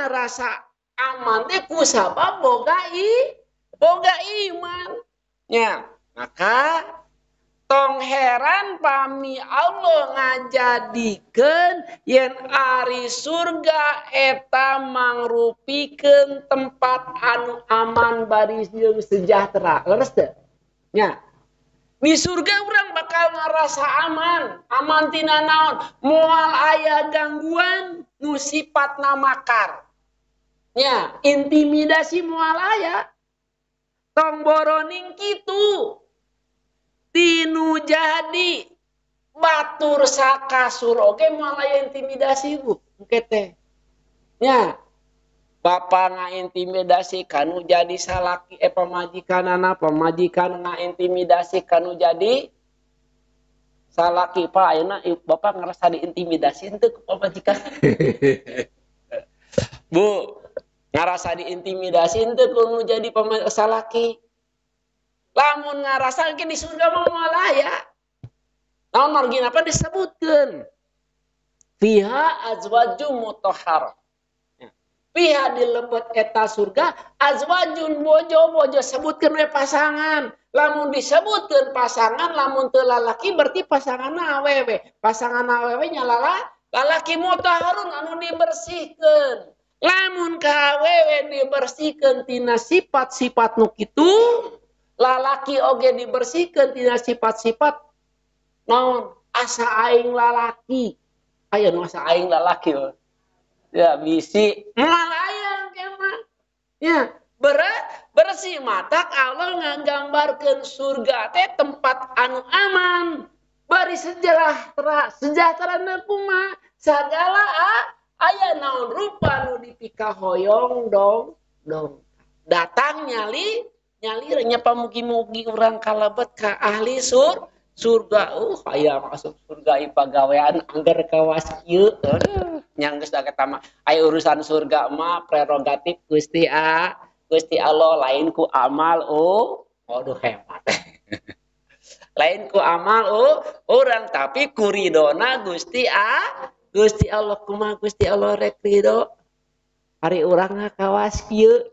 ngarasa aman teh kusabab boga iman. Nya, maka tong heran pami Allah ngajadikeun yen ari surga eta mangrupikeun tempat anu aman bari jeung sejahtera. Leres teu? Nya. Di surga urang bakal ngarasa aman, aman tina naon? Moal aya gangguan nu sifatna makar. Nya, intimidasi moal aya. Tong boroning kitu. Tinu jadi batur sakasur oge moal aya intimidasi Bu, engke teh. Nya, bapa ngaintimidasi kanu jadi salaki pamajikanana, pamajikan ngaintimidasi kanu jadi salaki. Pak ayeuna bapak ngerasa diintimidasi henteu ku pamajikan? Bu, ngerasa diintimidasi henteu ku nu jadi salaki? Lamun ngarasa engke di surga mah moal aya. Naon margina apa disebutkeun? Fiha azwajum mutahharah. Fiha di lebet eta surga azwajun bojo-bojo, sebutkeun we pasangan. Lamun disebutkeun pasangan, lamun teu lalaki berarti pasanganna awewe. Pasangan awewe nya lalaki mutahharun anu dibersihkeun. Lamun ka awewe dibersihkeun tina sifat-sifat nu kitu, lalaki oge dibersihkeun tina sifat-sifat naon? Asa aing lalaki. Aya nu asa aing lalaki we. Ya bisi moal aya engke mah. Ya, bersih matak Allah ngagambarkeun surga teh tempat anu aman, bari sejahtera. Sejahtera na kumaha? Sagala aya naon rupa nu dipikahoyong dong dong. Datang nyali nyali nya pamugi-mugi urang kalebet ka ahli surga. Aya masuk surga pagawean angger kawas kieu. Nya geus da eta mah aya urusan surga mah prerogatif Gusti Gusti Allah, lain ku amal aduh hebat. Lain ku amal urang tapi ku ridona Gusti Gusti Allah. Kumaha Gusti Allah rek ridho ari urang kawas kieu?